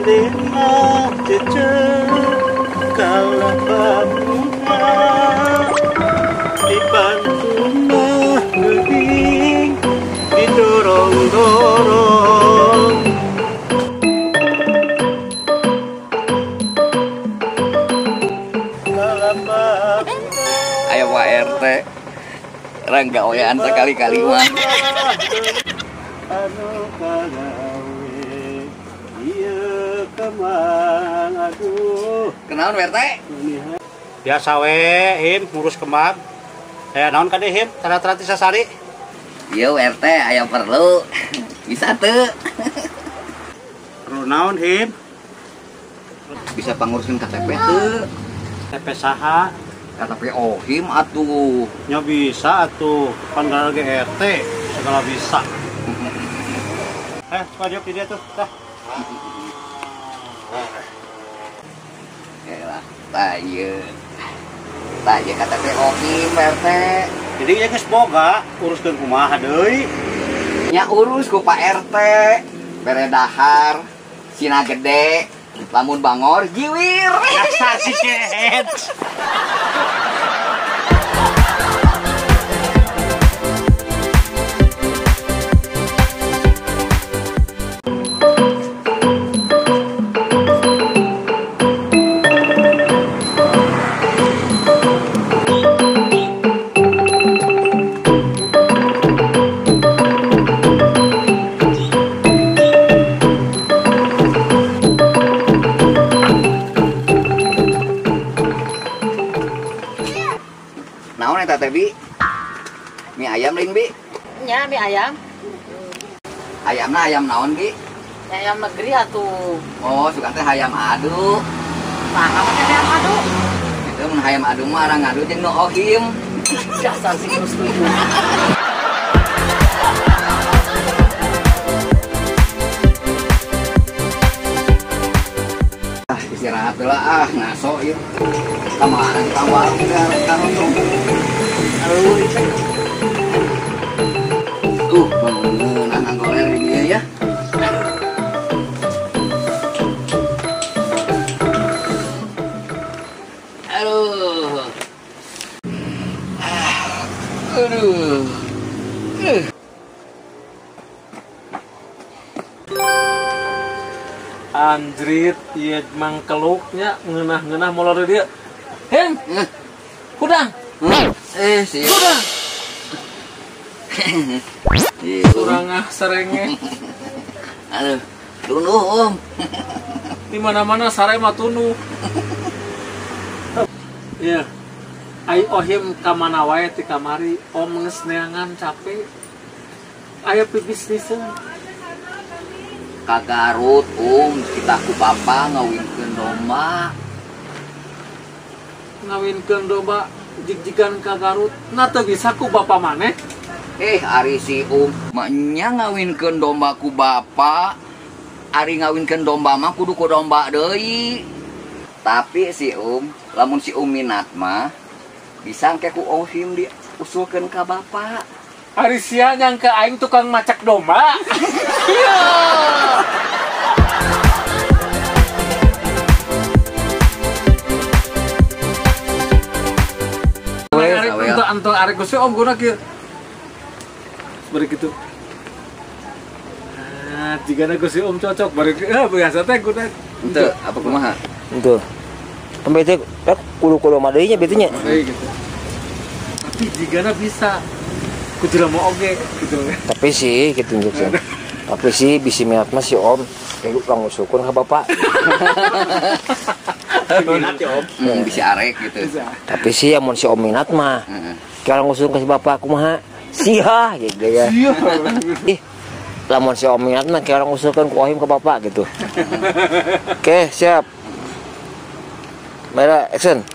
Hatena cece kalapa muda dibantu mah geuning didorong-dorong. Kalapa muda. Ayo Pak RT, ranggawean sekali-kali mah. Anu kagawe ieu kemang aduh. Kenaon RT? Biasa we him ngurus kembang. Naon kade him tara-tara ti sasari? Ieu RT aya perlu. Bisa teu? Perlu naon him? Bisa panguruskeun KTP teu? KTP saha? KTP Ohim atuh. Nya bisa atuh, pan ge RT segala bisa. Coba diuk di dia tuh, dah. Yalah, tah ieu. Tah ieu KTP Ohim RT. Jadi ieu geus boga, uruskeun kumaha deui? Nya urus ku Pak RT. Bere dahar, sina gede, lamun bangor jiwir. Dasar si kehet. Naon eta teh Bi? Mie ayam lain Bi? Nya mie ayam. Ayamna ayam naon Bi? Ayam negeri atuh. Oh, suka teh ayam adu. Saha mah ayam adu? Itu mun hayam adu mah arang ngadu jeung nu Ohim. Dasar sih setuju. Ah, istirahat heula ah, ngaso ieu. Kamana kita warung karonong. Aduh, bangunan goler di dieu ya. Aduh. Aduh. Anjrit, ieu mangkeluknya ngeunah-ngeunah molor di dieu. Heng. Hudang. Sih. Hudang. Surangah serenge. Aduh, tunuh Om. Di mana-mana sare mah tunuh. Iya. Ai Ohim ka mana wae ti kamari, Om geus neangan capek. Aya pibisniseun. Ka Garut, Om, kita ku bapa ngawinkeun domba. Ngawinkeun domba jigjigan ka Garut, na teu bisa ku bapa maneh. Ari si Om mah nya ngawinkeun domba ku bapa. Ari ngawinkeun domba mah kudu ku domba deui. Tapi si Om, lamun si Om minat mah bisa engke ku Ohim diusulkeun ka bapa. Ari sia nyangka aing tukang macak domba. Iya. Anto arek ku si Om guna kieu. Bari kitu. Ah, jigana ku si Om cocok bari biasa teh guna. Henteu, apa kumaha? Henteu. Sampai teh kudu-kudu mah deui nya beuti nya. Deui gitu. Tapi jigana bisa ku jelema oge gitu. Tapi sih gitu gitu. Tapi sih bisi minat mah si Om kayak urang ngusulkeun ka bapak. Minat ya Om. Bisi arek gitu. Tapi sih amun si Om minat mah. Kalau ngusulkeun ka si bapak kumaha? Sia gitu ya. Ih, lamun si Om minat mah kayak orang ngusulkeun ku Ohim ke bapak gitu. Oke, siap. Merah action.